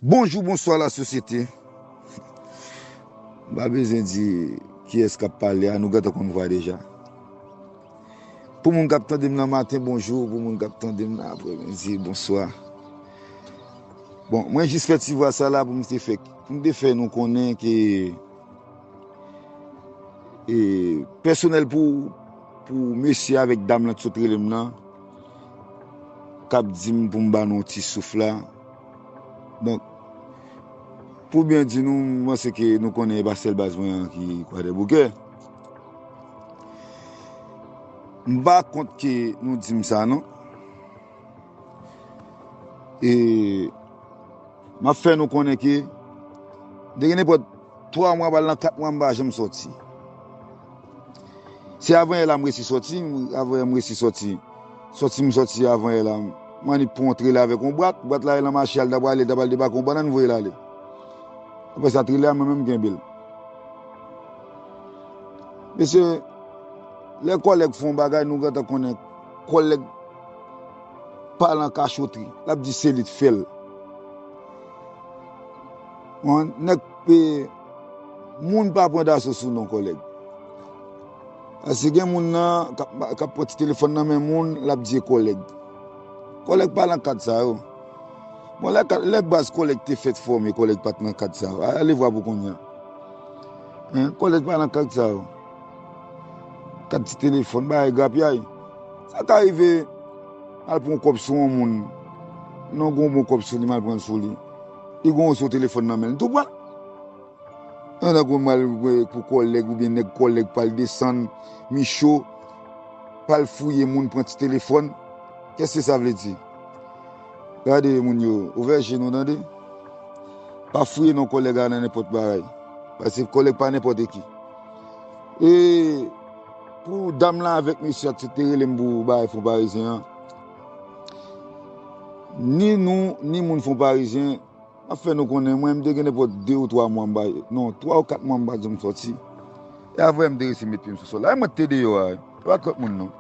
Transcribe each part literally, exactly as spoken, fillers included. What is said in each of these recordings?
Bonjou, bonswa lasosyete. M pa bezwen di kiyès k ap pale a, nou gentan konn vwa deja. Pou moun k ap tande m nan maten, bonjou. Pou moun k ap tande m nan apremidi, bonswa. Bon, mwen jis fè ti vwa sa la pou m te fè, pou m te fè nou konnen ke e, pèsonèl pou, pou mesye avèk dam lan ki sot rele m nan, k ap di m pou m ba nou yon ti souf la. Donk, pou byen di nou, m panse ke nou konnen e pa sèl baz mwen an ki Kwadèboukè. M pa kont ke nou di m sa non. E, m ap fè nou konnen ke m te gen nenpòt twa mwa, pral nan kat mwa, m pa janm sòti. Se avanyè la m resi sòti, avanyè m resi sòti. Sòti m sòti avanyè la, m annik pran yon trele avèk yon bwat, bwat la e nan mache al, ta prale, ta pral debake yon bannann, voye l ale. Apre sa, trele a, mwen menm, m kenbe l. Mesye, lè kòlèg fè yon bagay, nou gentan konnen kòlèg pa nan kachotri. L ap di se li t fè l. Bon, nèg, e, moun pa pran daso sou non kòlèg. Paske gen moun nan k ap, k ap pran ti telefòn nan men moun, l ap di e kòlèg. Kòlèg pa nan kad sa yo. Bon, lè, lè baz kòlèg te fèt fòme, kòlèg pa t nan kad sa yo. Ale vwa pou kounye a. Hen, kòlèg pa nan kad sa yo. Kad ti telefòn, bagay grapyay. Sa ka rive, al pran yon kòb sou yon moun. Non, gen yon bon kòb sou li, m al pran l sou li. Li gen yon sou telefòn nan men l, tou pran. Yon nèg ou mal pou kòlèg oubyen nèg kòlèg pral desann Micho, pral fouye moun, pran ti telefòn. Qu'est-ce que ça veut dire? Gade moun yo, ouvè je nou tande. Pa fouye non kòlèg la nan nenpòt bagay. Paske kòlèg pa nenpòt ki. E pou dam lan avèk mesye a ki te rele m pou bagay fon parizyen an, ni nou, ni moun fon parizyen, m ap fè nou konnen, mwen, m te gen nenpòt de ou twa mwa m pa, non, twa ou kat mwa m pa janm sòti. E apre, m te resi met pye m sou sòl la. E mwen ki te deyò a, wi. E pa t lòt moun, non.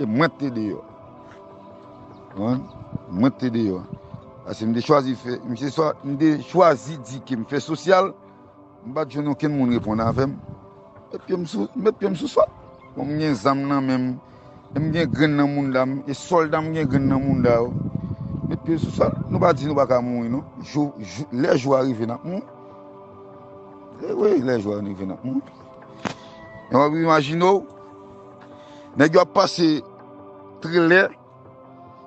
E mwen ki te deyò. Konprann? Mwen ki te deyò. Paske m te chwazi fè, m te chwa-, m te chwazi di ke m fè sosyal, m pa t jwenn okenn moun reponn avè m. Met pye m sou, met pye m sou sòl. Bon, m gen zam nan men m. E m gen grenn nan mounda m. E sòlda m gen grenn nan mounda yo. Met pye sou sòl. Nou pa di nou pa ka mouri, non. Jou, jou, lè jou a rive, n ap mouri. E wi, lè jou a rive, n ap mouri. E w ap imajine w, nèg yo ap pase trelè,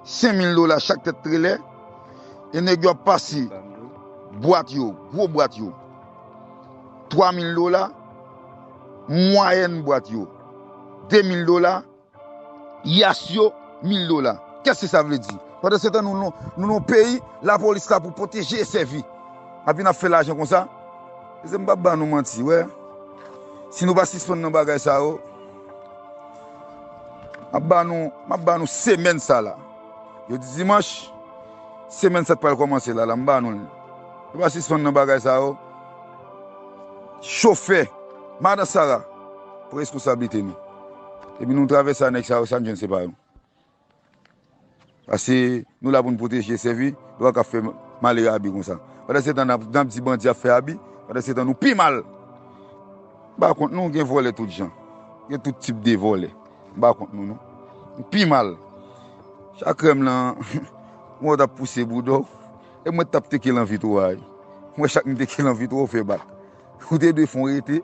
senk mil dola chak tèt trelè, e nèg yo ap pase bwat yo, gwo bwat yo, twa mil dola, mwayèn bwat yo, de mil dola, yas yo, mil dola. Qu'est-ce que ça veut dire? Pandan se tan, nou, nou, nou nan yon peyi, lapolis la pou pwoteje e sèvi. Epi n ap fè lajan konsa. Mezanmi, m p ap ba nou manti, wè. Si nou pa sispann nan bagay sa yo, m ap ba nou, m ap ba nou semèn sa la. Jodi dimanch, semèn sa t pral kòmanse la, la, m ba nou l. Nou pa sispann nan bagay sa yo. Chofè, madan Sara, pran responsablite nou. Epi nou travèse a nèg sa yo, sa n jwenn se pa yo. Paske nou la pou n pwoteje e sèvi, nou pa ka fè malere abi konsa. Pandan se tan n ap, n ap di bandi ap fè abi, pandan se tan nou pi mal. M pa kont nou, gen vòlè tout jan. Gen tout tip de vòlè. M pa kont nou, non. Nou pi mal. Chak krèm lan, mwen t ap pouse bouda w. E mwen t ap teke l an vitro a, wi. Mwen chak m teke l an vitro, w fè bak. Ou te dwe fè w rete.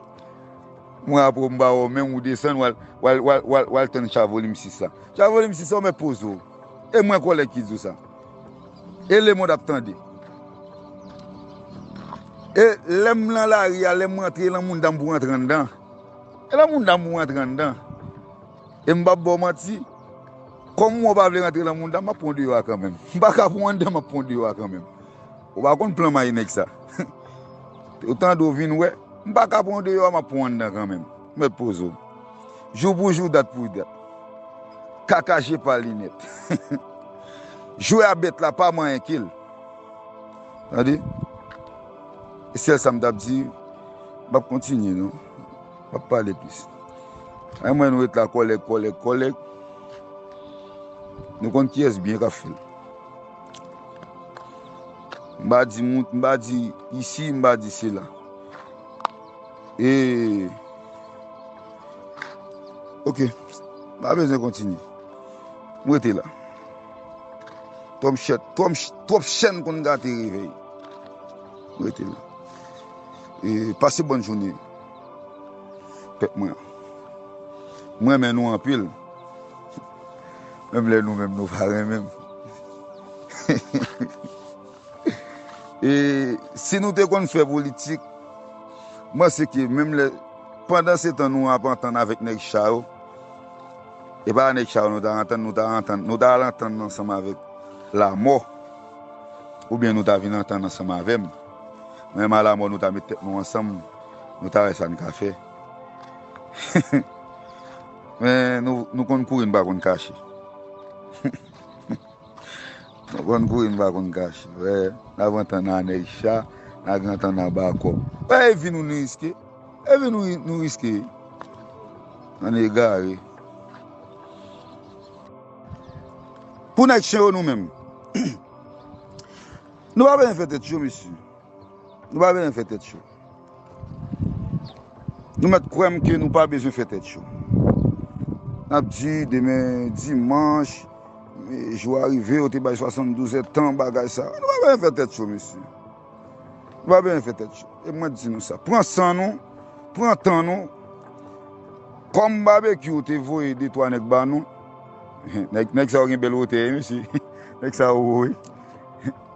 Mwen apre m ba w menm ou desann, w al, w al, w al, w al, w al tann cha volim sis la. Cha volim sis la, w mèt poze w. E mwen kòlèg ki di w sa. E lemonn ap tande. E lè m nan lari a, lè m rantre nan mounda m pou rantre anndan. E nan mounda m pou rantre anndan. E m p ap ba w manti, kòm mwen w pa vle rantre nan mounda, m ap pran w deyò a kanmenm. M pa ka pran w anndan, m ap pran w deyò a kanmenm. Ou pa konn plan may nèg sa. Ou tande w vin wè, m pa ka pran w deyò a, m ap pran w anndan kanmenm. Mèt poze w. Jou pou jou, dat pou dat. Kaka je pa linèt. Jwè a bèt la, pa manyen ke l. Tande? E sèl sa m t ap di, m p ap kontinye, non. M p ap pale plis. Ay mwen nou ret la, kòlèg, kòlèg, kòlèg. Nou konn kiyès byen k ap fè l. M pa di moun, m pa di isi, m pa di sela. E, ok, m pa bezwen kontinye. M rete la. Twòp chèn, twòp, twòp chèn konn gate revèy. M rete la. E, pase bòn jounen, pèp mwen. M renmen nou anpil. Menm lè nou menm nou pa renmen m. E si nou te konn fè politik, m panse ke menm lè, pandan se tan nou ap antann avèk nèg cha yo, e pa nèg cha yo nou ta antann, nou ta antann, nou ta al antann ansanm avèk lamò, oubyen nou ta vin antann ansanm avè m. Menm a lamò, nou ta met tèt nou ansanm, nou ta wè sa n ka fè. Men nou, nou konn kouri, n pa konn kache. Nou konn kouri, n pa konn kache. Wè, n ap antann a nèg cha, n ap antann a bakòp. Wè, e vi nou nou riske. E vi nou, nou riske. Ann egare. Pou nèg chen yo nou menm. Nou pa bezwen fè tèt cho, mesye. Nou pa bezwen fè tèt cho. Nou mèt kwè m ke nou pa bezwen fè tèt cho. N ap di demen dimanch, e, jou a rive, yo te bay swasanndouz èdtan, bagay sa. Nou pa bezwen fè tèt cho, mesye. Nou pa bezwen fè tèt cho. E mwen di nou sa. Pran san nou, pran tan nou. Kòm Babekyou te voye de twa nèg ba nou, nèg, nèg sa yo gen bèl wotè, wi, mesye. Nèg sa yo wo, wi.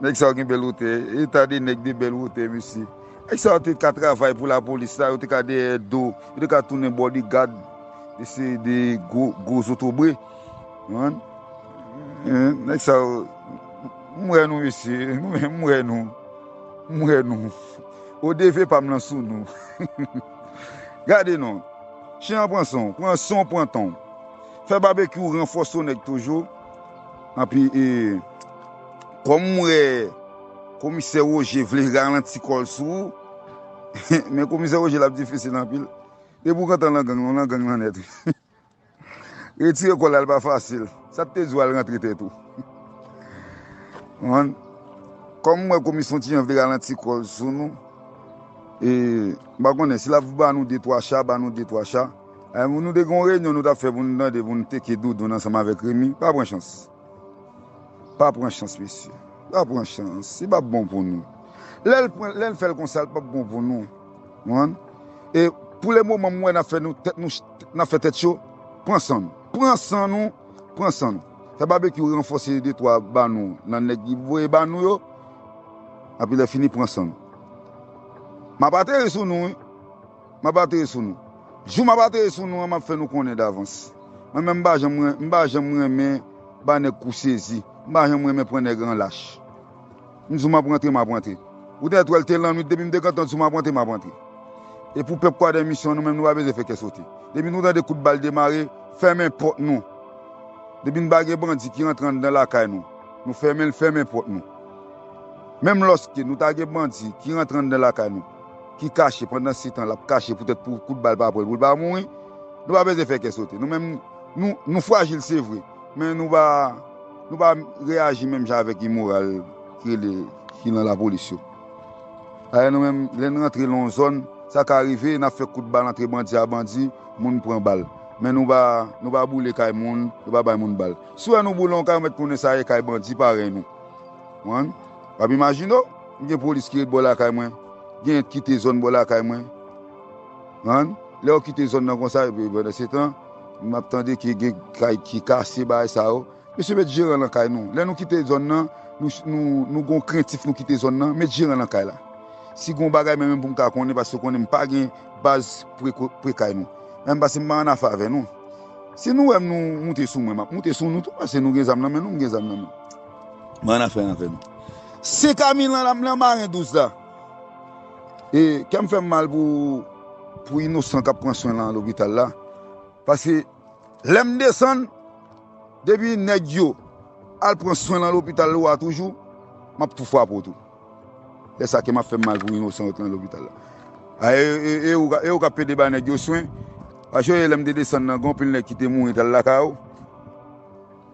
Nèg sa yo gen bèl wotè. Eta de nèg de bèl wotè, mesye. Nèg sa yo te ka travay pou lapolis la, yo te ka dèyè do, yo te ka tounen bodyguard de se de gwo, gwo zotobre. Konprann? Hein, nèg sa yo, m wè nou, mesye. Nou menm, m wè nou. M wè nou. Odeve pa m lan sou nou. Gade non. Chen an pran san w, pran san w, pran tan w. Fè Babekyou ranfòse w nèg toujou. Anpi, e, kòm m wè Komisè Woje vle ralanti kò l sou ou, men Komisè Woje l ap difisil anpil. Depi w gentan lan gang, ou lan gang lan nèt. Retire kò l la, l pa fasil. Sa k te di w al rantre tèt ou. Konprann? Kòm m wè Komisyon Tijan vle ralanti kò l sou nou, e, m pa konnen si l ap ba nou de twa cha, ba nou de twa cha. E, nou te gen yon reyinyon nou t ap fè pou nou tande, pou nou teke doudoun ansanm avèk Remy. Pa pran chans. Pa pran chans, mesye. Pa pran chans. Li p ap bon pou nou. Lè l pran, lè l fè l konsa, li p ap bon pou nou. Konprann? E pou le moman, m wè n ap fè nou tèt nou, n ap fè tèt cho. Pran san nou. Pran san nou. Pran san nou. Fè Babekyou ranfòse de twa ba nou nan nèg li voye ba nou yo. Epi lè fini, pran san nou. M ap ateri sou nou, wi. M ap ateri sou nou. Jou m ap ateri sou nou an, m ap fè nou konnen davans. Mwen menm, m pa janm ren-, m pa janm renmen ba nèg kou sezi. M pa janm renmen pran nèg an lach. M di w m ap rantre, m ap rantre. Ou te wè l te lannwit, depi m te gentan di w m ap rantre, m ap rantre. E pou pèp Kwadèmisyon, nou menm, nou pa bezwen fè kè sote. Depi nou tande kout bal demare, fèmen pòt nou. Depi n pa gen bandi ki rantre anndan lakay nou, nou fèmen l, fèmen pòt nou. Menm lòske nou ta gen bandi ki rantre anndan lakay nou, ki kache, pandan se tan l ap kache poutèt pou kout bal pa pran l, pou l pa mouri, nou pa bezwen fè kè sote. Nou menm, nou, nou frajil, se vre, men nou pa, nou pa reyaji menm jan avèk imoral ki rele, ki nan lapolis yo. Dayè, nou menm, lè n rantre nan yon zòn, sa ka rive, n ap fè kout bal antre bandi a bandi, moun pran bal. Men nou pa, nou pa boule kay moun, nou pa bay moun bal. Si w wè nou boule yon kay, ou mèt konnen sa e kay bandi parèy nou. Konprann? W ap imajine w, gen polis ki ret bò lakay mwen, gen kite zòn bò lakay mwen. Konprann? Lè yo kite zòn nan konsa, epi pandan se tan, m ap tande ke gen kay ki kase, bagay sa yo. Mesye, met jeran nan kay nou. Lè nou kite zòn nan, nou, nou, nou gon krentif nou kite zòn nan, met jeran nan kay la. Si gon bagay, men menm pou m ka konnen, paske konnen m pa gen baz pre, pre kay nou. Menm paske m pa annafè avè nou. Si nou wè m nou moute sou mwen, m ap moute sou nou tou, paske nou gen zam nan men nou, m gen zam nan men m. M pa annafè avè nou. Senk a mi lan, lan Maren douz la. E kè m fè m mal pou, pou inosan k ap pran swen lan lopital la. Paske lè m desann, depi nèg yo al pran swen lan lopital ou a toujou, m ap tou frape w tou. Lè sa ke m ap fè m mal pou inosan yo t lan lopital la. A, e, e, e ou ka, e ou ka pede ba nèg yo swen. Paske lè m te desann nan, gen anpil nèg ki te mouri t al lakay yo.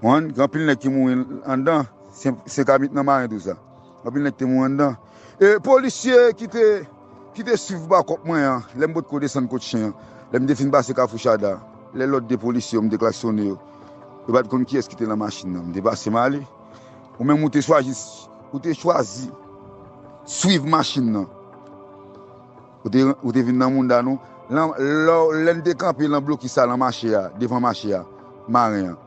Konprann? Gen anpil nèg ki mouri anndan, sen, senk a mi nan Maren douz la. Anpil nèg te mouri anndan. E polisye ki te, ki te swiv bakòp mwen an, lè m potko desann kot chen an, lè m te fin pase Kafou Chada, lè lòt de polisye yo, m te klaksonnen yo, yo pa t konn kiyès ki te nan machin nan. M te pase m ale. Ou menm ou te chwazi, ou te chwazi swiv machin nan. Ou te, ou te vin nan mounda nou. Lan, lè, lè n te kanpe lan blokis la, lan mache a, devan mache a, maren an.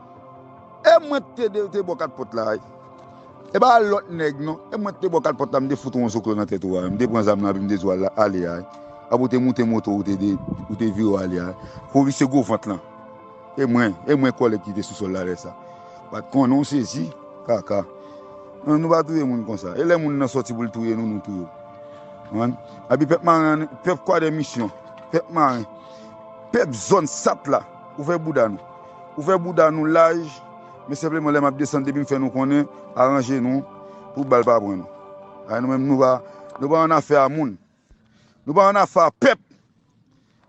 E mwen te, te, te bò kat pòt la, wi. E pa lòt nèg non. E mwen te bò kat pòt la, m te fout ou yon zoklo nan tèt ou a. M te pran zam lan, epi m te di w al ale a, wi. Apre ou te moute moto, ou te, de, ou te vire w ale a, wi. Gwo visye gwo vant lan. E mwen, e mwen kòlèg ki te sou sòl la lè sa. Pa t konnen w sezi, kaka. Non, nou pa touye moun konsa. E lè moun nan sòti pou l touye nou, nou touye w. Konprann? Epi pèp maren, pèp Kwadè Misyon, pèp maren, pèp zòn Sat la, ouvè bouda nou. Ouvè bouda nou laj, men senpleman lè m ap desann, depi m fè nou konnen, aranje nou pou bal pa pran nou. Ay, nou menm, nou pa, nou pa annafè a moun. Nou pa annafè a pèp.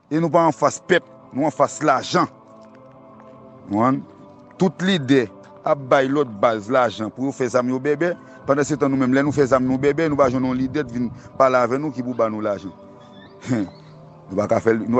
E nou pa anfas pèp, nou anfas lajan. Konprann? Tout lidè ap bay lòt baz lajan pou yo fè zam yo bèbè. Pandansetan, nou menm, lè nou fè zam nou bèbè, nou pa jwenn yon lidè t vin pale avè nou ki pou ba nou lajan. Nou pa ka fè l,